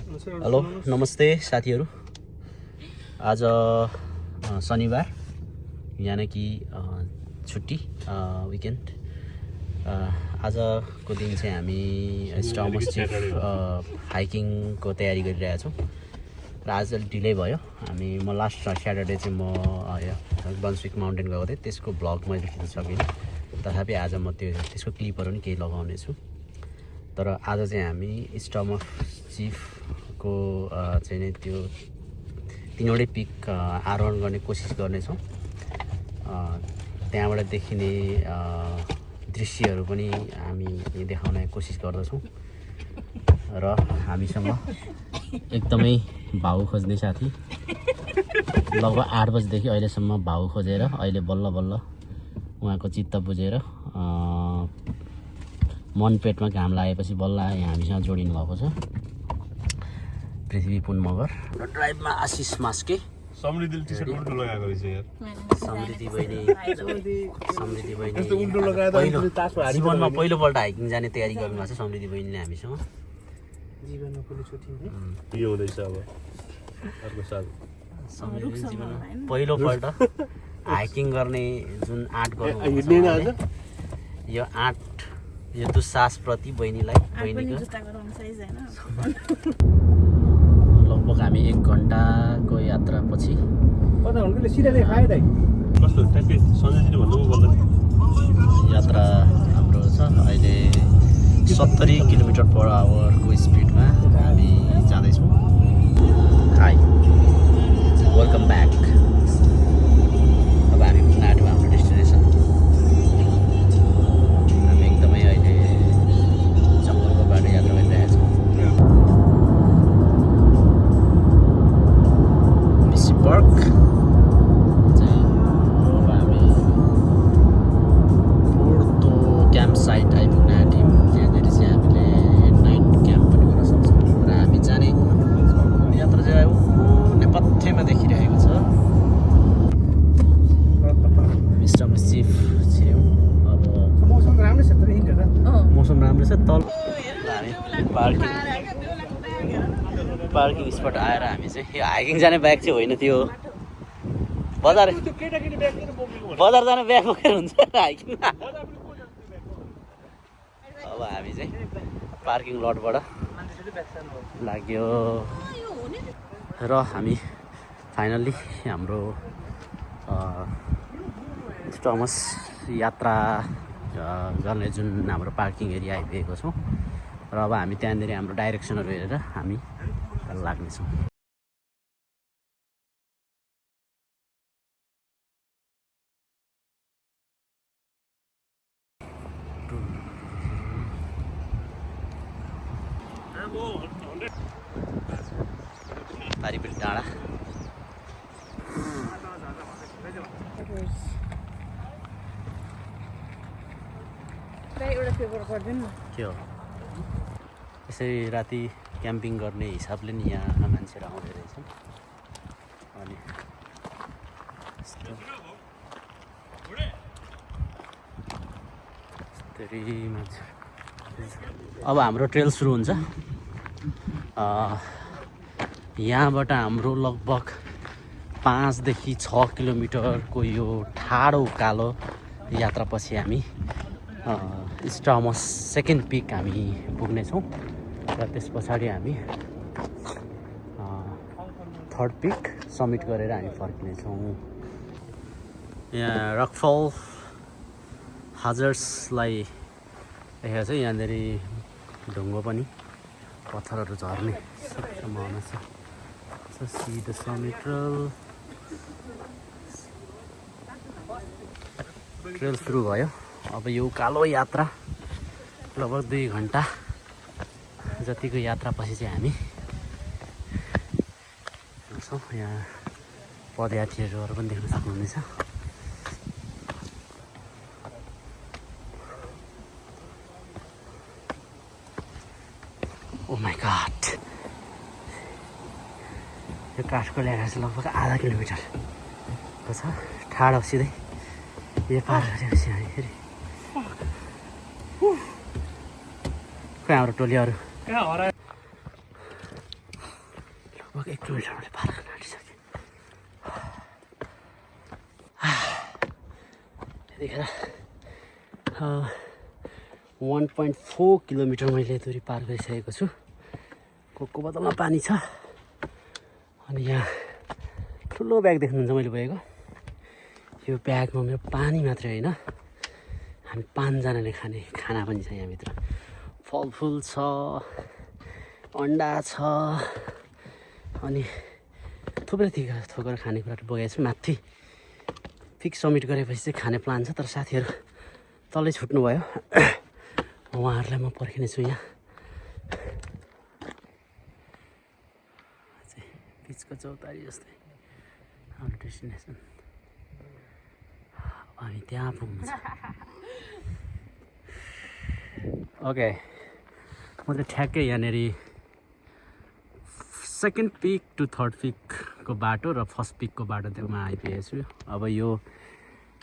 Hello नमस्ते साथीहरू। आज शनिबार यानी कि छुट्टी विकेन्ड। आजको दिन चाहिँ हामी स्टमस चिफ हाइकिङको तयारी गरिरहेका छौँ र आज डिले भयो। म लास्ट स्याटरडे चाहिँ म बन्सविक माउन्टेन गएको थिएँ, त्यसको भ्लग मैले खिच्न सकिनँ। तथापि आज म त्यसको क्लिपहरू पनि केही लगाउने छु। तर आज चाहिँ हामी स्टमस चिफको चाहिँ नि त्यो तीनवटै पिक आरोहण गर्ने कोसिस गर्नेछौँ। त्यहाँबाट देखिने दृश्यहरू पनि हामी देखाउने कोसिस गर्दछौँ र हामीसँग एकदमै भाउ खोज्ने साथी लगभग 8 बजेदेखि अहिलेसम्म भाउ खोजेर अहिले बल्ल बल्ल उहाँको चित्त बुझेर मन पेटमा घाम लागेपछि बल्ल यहाँ हामीसँग जोडिनु भएको छ पृथ्वी पुन मगर र ड्राइभमा आशिष मास्के। समृद्धि टी-शर्ट उल्टो लगाएको रहेछ यार। समृद्धि बहिनी जीवनमा पहिलोपल्ट हाइकिङ जाने तयारी गर्नु भएको छ समृद्धि बहिनीले हामीसँग। जीवनमा पहिलोचोटि यो हुँदैछ अब अर्को साल समृद्धि जीवनमा पहिलोपल्ट हाइकिङ गर्ने जुन आँट गर्नु यो आँट यो दुस्साहसप्रति बहिनीको लगभग हामी 1 घन्टाको यात्रापछि कस्तो ट्याक्कै सन्जयजीले भन्नु पर्दैन। यात्रा हाम्रो छ अहिले 70 किलोमिटर/आवरको स्पिडमा हामी जाँदैछौँ। High welcome back. अब हामी पुग्न आँट्यौँ हाम्रो डेस्टिनेसन। हामी एकदमै अहिले जङ्गलको बाटो यात्रा गरिरहेका छौँ। बिसी पार्क चाहिँ अब हामी पोर्तो क्याम्प साइट आइपुग्न आँट्यौँ। त्यहाँनिर चाहिँ हामीले नाइट क्याम्प पनि गर्न सक्छौँ र हामी जाने यात्रा चाहिँ नेपथ्यमा देखिरहेको छ स्टमस चिफ छेउ। अब मौसम राम्रो छ तर हिँडेर मौसम राम्रो छ। तल हामी पार्किङ स्पट आएर हामी चाहिँ यो हाइकिङ जाने ब्याग चाहिँ होइन, त्यो बजार जाने ब्याग बोकेर हुन्छ हाइकिङमा। अब हामी चाहिँ पार्किङ लटबाट लाग्यो र हामी फाइनल्ली हाम्रो स्टमस यात्रा गर्ने जुन हाम्रो पार्किङ एरिया आइपुगेको छौँ र अब हामी त्यहाँनिर हाम्रो डाइरेक्सनहरू हेरेर हामी लाग्नेछौँ। पारिपट्टि डाँडा के हो यसरी राति क्याम्पिङ गर्ने हिसाबले नि यहाँ मान्छेहरू आउँदै रहेछन्। अनि मान्छे अब हाम्रो ट्रेल सुरु हुन्छ। यहाँबाट हाम्रो लगभग 5 देखि 6 किलोमिटरको यो ठाडो उकालो यात्रापछि हामी स्टमस सेकेन्ड पिक हामी पुग्नेछौँ र त्यस पछाडि हामी थर्ड पिक समिट गरेर हामी फर्किनेछौँ। यहाँ रकफल हाजर्सलाई देखेको छ। यहाँनिर ढुङ्गो पनि पत्थरहरू झर्ने सम्भावना छ। सी द समिट ट्रेल सुरु भयो। अब यो कालो यात्रा लगभग 2 घन्टा जतिको यात्रापछि चाहिँ हामी छौँ। यहाँ पदयात्रीहरू पनि देख्न सक्नुहुनेछ। ओ माई गॉड, यो काठको ल्याएर चाहिँ लगभग आधा किलोमिटरको छ। ठाडो सिधै यो पार गरेपछि हामी फेरि खै हाम्रो टोलीहरू किलोमिटरले पार गर्न आँटिसक्यो। त्यतिखेर 1.4 किलोमिटर मैले दूरी पार गरिसकेको छु। कोकको बोतलमा पानी छ अनि यहाँ ठुलो ब्याग देख्नुहुन्छ मैले बोकेको। यो ब्यागमा मेरो पानी मात्रै होइन, हामी 5 जनाले खाने खाना पनि छ यहाँभित्र। फलफुल छ, अन्डा छ अनि थुप्रै थोकर खानेकुराहरू बोकेको छु। माथि पिक समिट गरेपछि चाहिँ खाने प्लान छ, तर साथीहरू तलै छुट्नु भयो। उहाँहरूलाई म पर्खिने छु यहाँ। बिचको चौतारी जस्तै हाम्रो डेस्टिनेसन। हामी त्यहाँ पुग्नु छ। ओके, म चाहिँ ठ्याक्कै यहाँनिर सेकेन्ड पिक टु थर्ड पिकको बाटो र फर्स्ट पिकको बाटोमा आइपुगेको छु। अब यो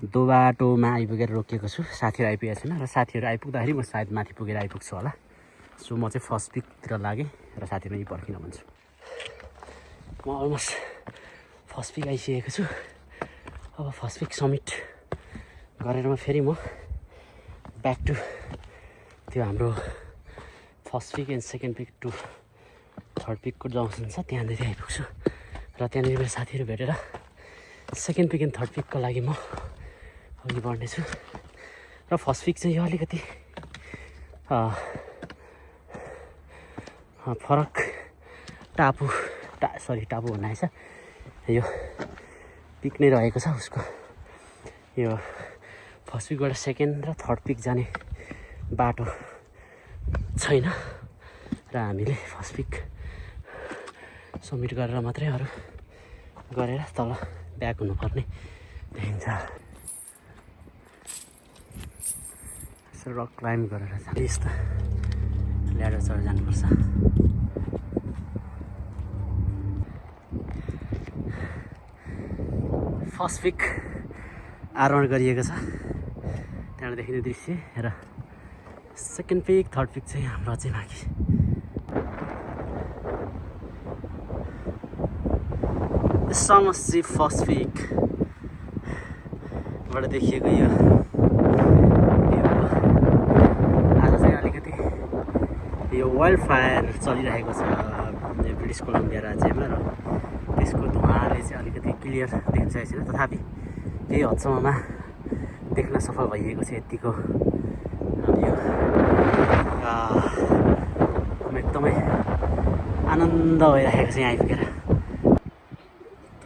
दो बाटोमा आइपुगेर रोकिएको छु। साथीहरू आइपुगेको छैन र साथीहरू आइपुग्दाखेरि म सायद माथि पुगेर आइपुग्छु होला। सो म चाहिँ फर्स्ट पिकतिर लागेँ र साथीहरू यहीँ पर्खिन भन्छु। म अलमोस्ट फर्स्ट पिक आइसकेको छु। अब फर्स्ट पिक समिट गरेर फेरि म ब्याक टु त्यो हाम्रो first peak and second peak to third पिकको जङ्सन छ त्यहाँनिर आइपुग्छु र त्यहाँनिर मेरो साथीहरू भेटेर सेकेन्ड पिक एन्ड थर्ड पिकको लागि म अघि बढ्नेछु। र फर्स्ट पिक चाहिँ यो अलिकति फरक टापु भन्न आएछ। यो पिक नै रहेको छ उसको। यो फर्स्ट पिकबाट सेकेन्ड र थर्ड पिक जाने बाटो छैन र हामीले फर्स्ट पिक समिट गरेर मात्रै अरू गरेर तल ब्याक हुनुपर्ने देखिन्छ। यसो रक क्लाइम्ब गरेर जाने, यस्तो ल्याडर चढेर जानुपर्छ। फर्स्ट पिक आरोहण गरिएको छ, त्यहाँबाट देखिने दृश्य र सेकेन्ड पिक थर्ड पिक चाहिँ हाम्रो अझै बाँकी। समस्या फर्स्ट पिकबाट देखिएको यो आज चाहिँ अलिकति यो वाइल्ड फायर चलिरहेको छ ब्रिटिस कोलम्बिया राज्यमा र त्यसको धुवाँले चाहिँ अलिकति क्लियर देखिन सकेको छैन। तथापि केही हदसम्ममा देख्न सफल भइएको छ यतिको। यो एकदमै आनन्द भइरहेको छ यहाँ आइपुगेर।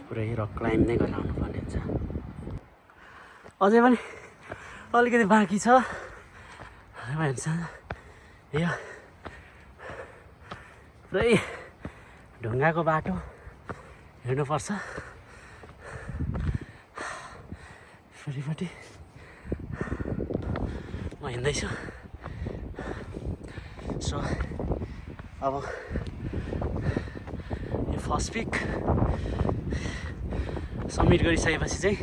पुरै रक क्लाइम्ब नै गरेर आउनुपर्ने हुन्छ। अझै पनि अलिकति बाँकी छ। यो पुरै ढुङ्गाको बाटो हिँड्नुपर्छ। फेरिपट्टि म हिँड्दैछु। सो अब यो फर्स्ट पिक समिट गरिसकेपछि चाहिँ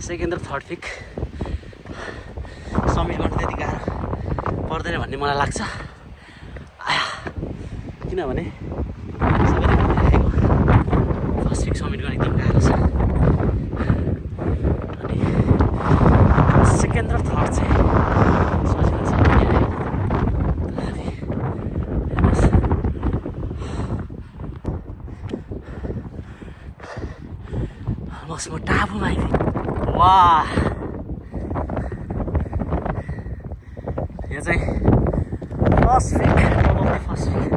सेकेन्ड र थर्ड पिक समिट गर्नु त्यति गाह्रो पर्दैन भन्ने मलाई लाग्छ। किनभने सबैले भनिरहेको फर्स्ट पिक समिट गर्न एकदम गाह्रो छ अनि सेकेन्ड र थर्ड चाहिँ सजिलो छ। अलमोस्ट म टापुमा आइपुगेँ। वाह, यो चाहिँ first pick, first pick.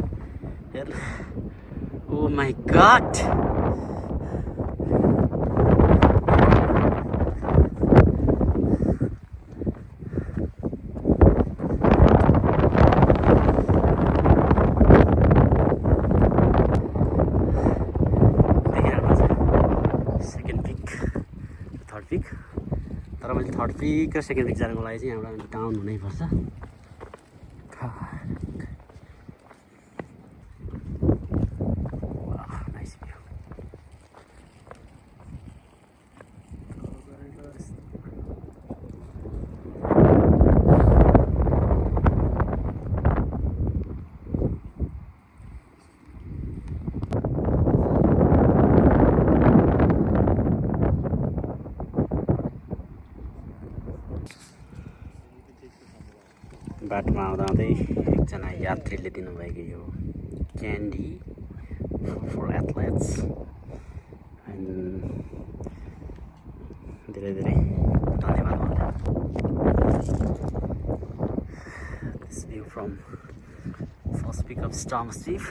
Oh my God! Second pick, third pick. तर मैले थर्ड पिक र सेकेन्ड पिक जानको लागि चाहिँ यहाँबाट डाउन हुनैपर्छ। बाटोमा आउँदा आउँदै एकजना यात्रीले दिनुभएको यो क्यान्डी फर एथलेट्स धेरै धेरै धन्यवाद उहाँलाई। This view from first pick of Thomas Chief.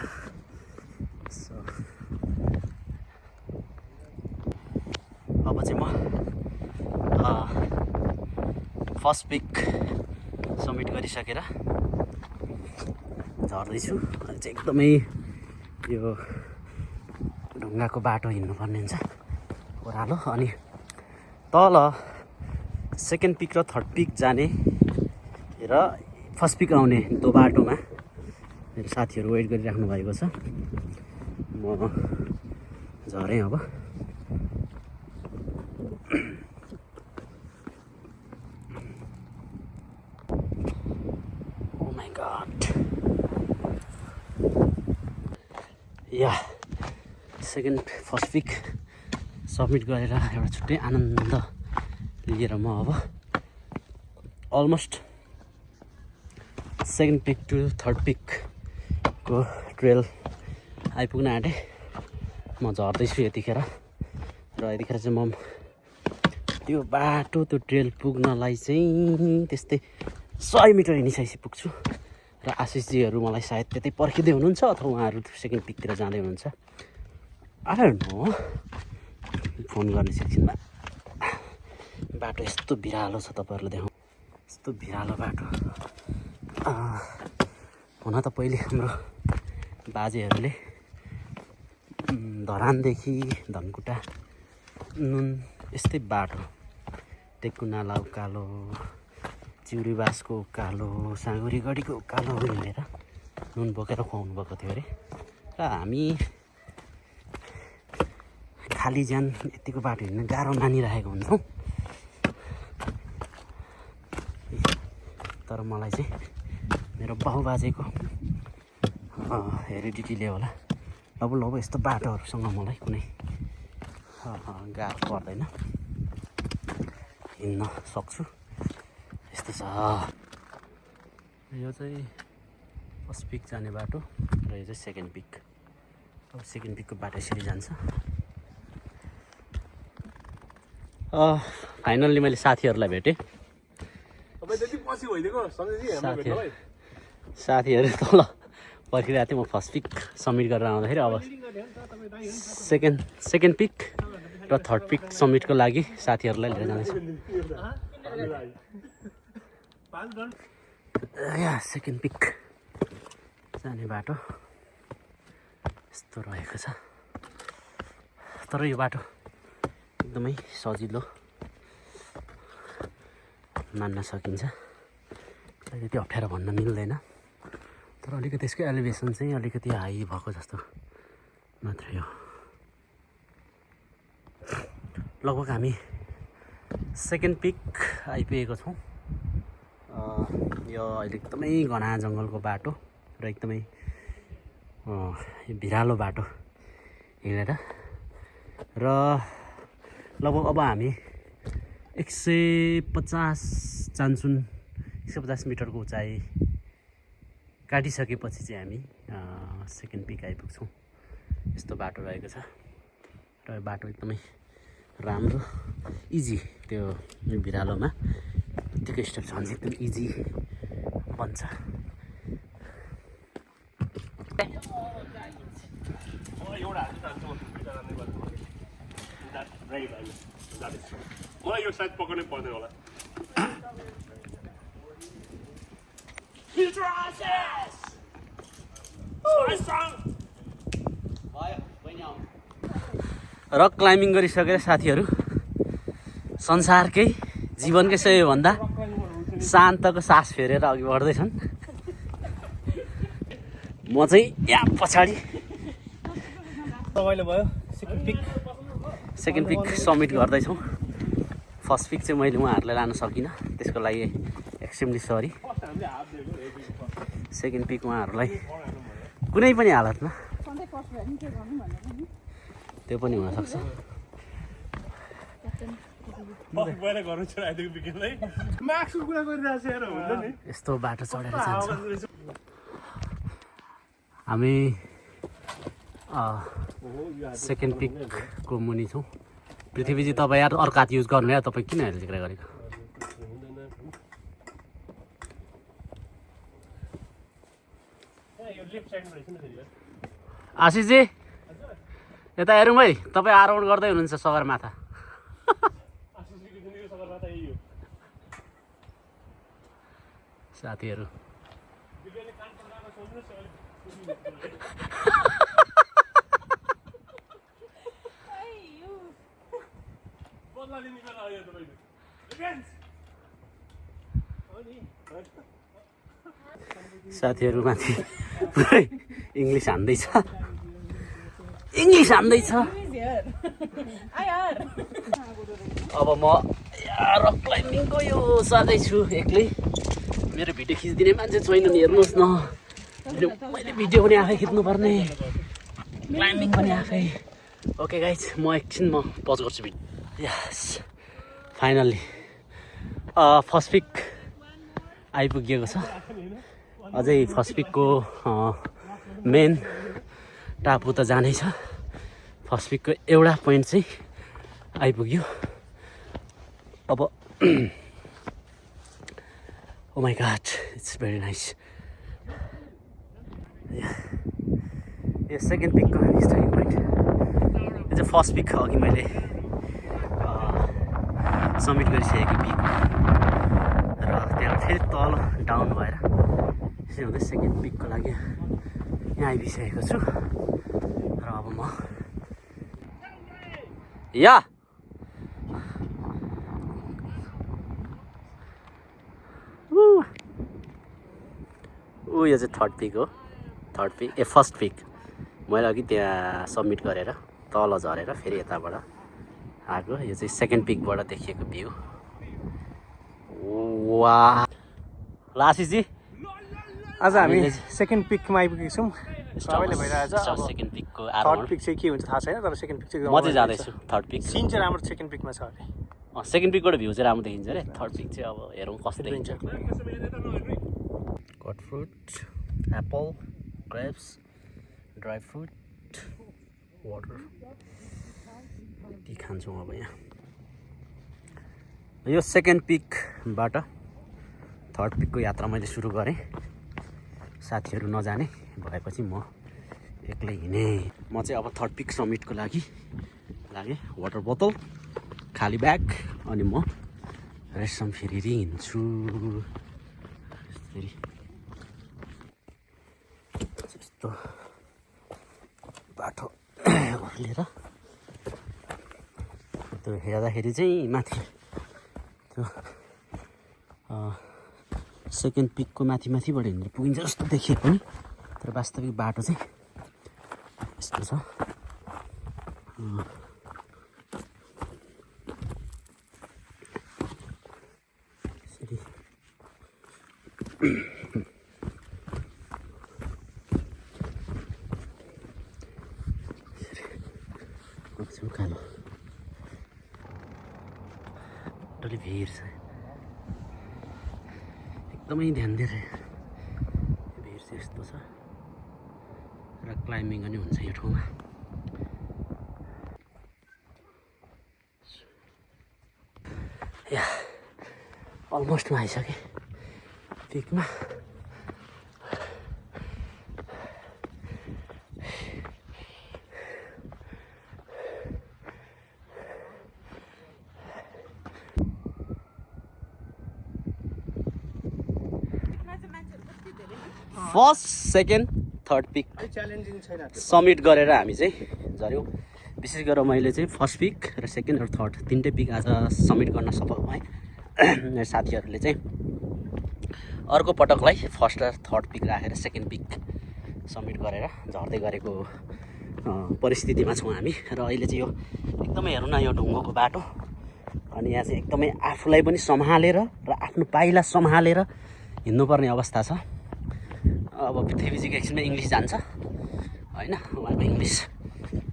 So अब चाहिँ म फर्स्ट पिक सब्मिट गरिसकेर झर्दैछु। अहिले चाहिँ एकदमै यो ढुङ्गाको बाटो हिँड्नुपर्ने हुन्छ ओह्रालो, अनि तल सेकेन्ड पिक र थर्ड पिक जाने र फर्स्ट पिक आउने त्यो बाटोमा मेरो साथीहरू वेट गरिराख्नु भएको छ। म झरेँ अब। Oh my God. Yeah second first peak submit गरेर एउटा छुट्टै आनन्द लिएर म अब almost second peak to third पिकको ट्रेल आइपुग्न आँटेँ। म झर्दैछु यतिखेर, र यतिखेर चाहिँ म त्यो बाटो त्यो ट्रेल पुग्नलाई चाहिँ त्यस्तै 100 मिटर हिँडिसकेपछि पुग्छु। र आशिषजीहरू मलाई सायद त्यतै पर्खिँदै हुनुहुन्छ अथवा उहाँहरू सेकेन्ड पिकतिर जाँदै हुनुहुन्छ। आई डोन्ट नो, फोन गर्ने एकछिनमा। बाटो यस्तो भिरालो छ, तपाईँहरूलाई देखाउँ। यस्तो भिरालो बाटो। हुन त पहिले हाम्रो बाजेहरूले धरानदेखि धनकुटा नुन यस्तै बाटो, टेकुनाला उकालो, चिउरीबासको उकालो, साँगुरीगढीको उकालो हिँडेर नुन बोकेर खुवाउनु भएको थियो अरे। र हामी खाली ज्यान यतिको बाटो हिँड्न गाह्रो मानिरहेको हुन्छौँ। तर मलाई चाहिँ मेरो बाउबाजेको हेरिडिटीले होला, अब यस्तो बाटोहरूसँग मलाई कुनै गाह्रो पर्दैन, हिँड्न सक्छु। यस्तो छ। यो चाहिँ फर्स्ट पिक जाने बाटो र यो चाहिँ सेकेन्ड पिक। अब सेकेन्ड पिकको बाटो यसरी जान्छ। फाइनल्ली मैले साथीहरूलाई भेटेँ। साथीहरू तल पर्खिरहेको थिएँ। म फर्स्ट पिक सब्मिट गरेर आउँदाखेरि अब सेकेन्ड पिक र थर्ड पिक सब्मिटको लागि साथीहरूलाई लिएर जाँदैछु। या सेकेन्ड पिक जाने बाटो यस्तो रहेको छ। तर यो बाटो एकदमै सजिलो मान्न सकिन्छ, त्यति अप्ठ्यारो भन्न मिल्दैन। तर अलिकति त्यसको एलिभेसन चाहिँ अलिकति हाई भएको जस्तो मात्रै हो। लगभग हामी सेकेन्ड पिक आइपुगेको छौँ। यो अहिले एकदमै घना जङ्गलको बाटो र एकदमै भिरालो बाटो हिँडेर र लगभग अब हामी 150 जान्छौँ। 150 मिटरको उचाइ काटिसकेपछि चाहिँ हामी सेकेन्ड पिक आइपुग्छौँ। यस्तो बाटो रहेको छ र यो बाटो एकदमै राम्रो इजी। त्यो भिरालोमा यतिकै स्टेप छ भने चाहिँ एकदम इजी बन्छ। मलाई यो सायद पकाउनै पर्दैन होला। रक क्लाइम्बिङ गरिसकेर साथीहरू संसारकै जीवनकै सबैभन्दा शान्तको सास फेरेर अघि बढ्दैछन्। म चाहिँ यहाँ पछाडि रमाइलो भयो। सेकेन्ड पिक सब्मिट गर्दैछौँ। फर्स्ट पिक चाहिँ मैले उहाँहरूलाई लान सकिनँ, त्यसको लागि एक्सट्रिमली सरी। सेकेन्ड पिक उहाँहरूलाई कुनै पनि हालतमा त्यो पनि हुनसक्छ। पहिला घरमा छोरा आइदिएको बिकेलाई मार्क्सको कुरा गरिरहेको छ यार हुन्छ नि यस्तो बाटो चढेर जान्छ हामी सेकेन्ड पिकको मुनि छौँ पृथ्वीजी तपाईँ यार अर्को हात युज गर्नु या तपाईँ किन हेरेर जिक्र गरेको आशिषजी यता हेरौँ है तपाईँ आरोहण गर्दै हुनुहुन्छ सगरमाथा साथीहरू साथीहरू माथि पुरै इङ्ग्लिस हान्दैछ अब म रक क्लाइम्बिङको यो सार्दैछु एक्लै मेरो भिडियो खिचिदिने मान्छे छैन नि हेर्नुहोस् न मैले भिडियो पनि आफै खिच्नुपर्ने क्लाइम्बिङ पनि आफै ओके गाइज म एकछिन पज गर्छु भिडियो यस फाइनल्ली फर्स्ट पिक आइपुगेको छ अझै फर्स्ट पिकको मेन टापु त जानै छ फर्स्ट पिकको एउटा पोइन्ट चाहिँ आइपुग्यो अब Oh my god, it's very nice. यो सेकेन्ड पिकको हामी स्टार्टिङ पोइन्ट यो चाहिँ फर्स्ट पिक अघि मैले सब्मिट गरिसकेको पिक र त्यहाँ फेरि तल डाउन भएर यसरी हुँदै सेकेन्ड पिकको लागि यहाँ आइपुगिसकेको छु र अब म या यो चाहिँ थर्ड पिक हो फर्स्ट पिक मैले अघि त्यहाँ सब्मिट गरेर तल झरेर फेरि यताबाट आएको यो चाहिँ सेकेन्ड पिकबाट देखिएको भ्यू वा ल आशिषजी आज हामी सेकेन्ड पिकमा आइपुगेको छौँ सबैले भइरहेछ अब सेकेन्ड पिकको थर्ड पिक चाहिँ के हुन्छ थाहा छैन तर सेकेन्ड पिक चाहिँ म चाहिँ जाँदैछु थर्ड पिक सिन चाहिँ राम्रो सेकेन्ड पिकमा छ अरे सेकेन्ड पिकबाट भ्यू चाहिँ राम्रो देखिन्छ अरे थर्ड पिक चाहिँ अब हेरौँ कस्तो देखिन्छ cut fruit Apple grapes dry fruit water ती खान्छौँ अब यहाँ यो सेकेन्ड पिकबाट थर्ड पिकको यात्रा मैले सुरु गरेँ साथीहरू नजाने भएपछि म एक्लै हिँडेँ म चाहिँ अब थर्ड पिक समिटको लागि लागेँ वाटर बोतल खाली ब्याग अनि म रेस्टरुम फेरि हिँड्छु फेरि यस्तो बाटो लिएर त्यो हेर्दाखेरि चाहिँ माथि त्यो सेकेन्ड पिकको माथिबाट हिँडेर पुगिन्छ जस्तो देखिए पनि तर वास्तविक बाटो चाहिँ यस्तो छ उकालो डल्लै भिड छ एकदमै ध्यान दिएर भिड चाहिँ यस्तो छ र क्लाइम्बिङ पनि हुन्छ यो ठाउँमा या अलमोस्टमा आइसकेँ पिकमा first second third pick challenging छैन सब्मिट गरेर हामी चाहिँ झऱ्यौँ विशेष गरेर मैले चाहिँ फर्स्ट पिक र सेकेन्ड र थर्ड तिनटै पिक आज सब्मिट गर्न सफल भएँ साथीहरूले चाहिँ अर्को पटकलाई फर्स्ट र थर्ड पिक राखेर सेकेन्ड पिक सब्मिट गरेर झर्दै गरेको परिस्थितिमा छौँ हामी र अहिले चाहिँ यो एकदमै हेर्नु न यो ढुङ्गोको बाटो अनि यहाँ चाहिँ एकदमै आफूलाई पनि सम्हालेर र आफ्नो पाइला सम्हालेर हिँड्नुपर्ने अवस्था छ अब पृथ्वीजीको एकछिनमा इङ्ग्लिस जान्छ होइन उहाँको इङ्ग्लिस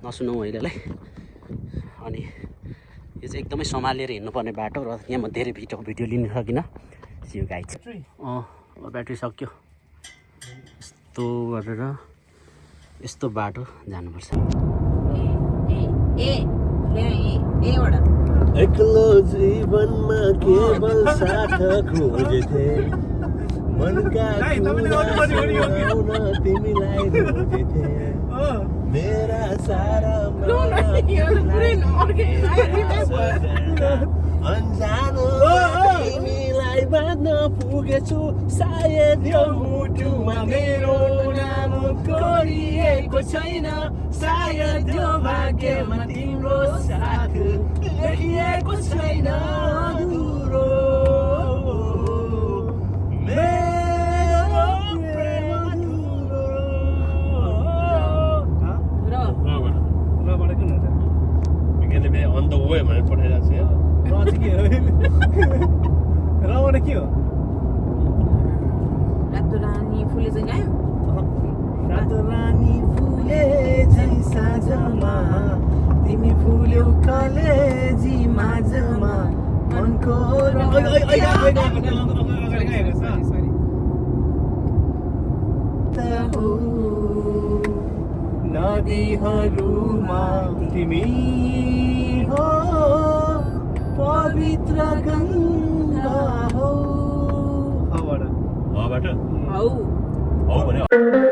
नसुनौँ अहिलेलाई अनि यो चाहिँ एकदमै सम्हालेर हिँड्नुपर्ने बाटो र यहाँ म धेरै भिडियो लिन सकिनँ सियो गाइड ब्याट्री सक्यो यस्तो गरेर यस्तो बाटो जानुपर्छ एक्लो जीवनमा केवल साथ खोजेथे मनका कुरा तिमीलाई रोजेथे मेरा सारा अन्जानो तिमीलाई बाँध्न पुगेछु सायद यो मुटुमा मेरो नाम कोरिएको छैन सायद यो भाग्यमा तिम्रो साथ लेखिएको छैन अधुरो मेरो प्रेम अधुरो अन द वे भनेर पठाइरहेको छ के हो रबाट के हो रातो रानी फुले चाहिँ गायो रातो रानी फुले झै साँझमा तिमी फुल्यौ कलेजी माझमा मनको नदीहरूमा तिमी हो पवित्र गङ्गा हो हबाट हौ हौ भने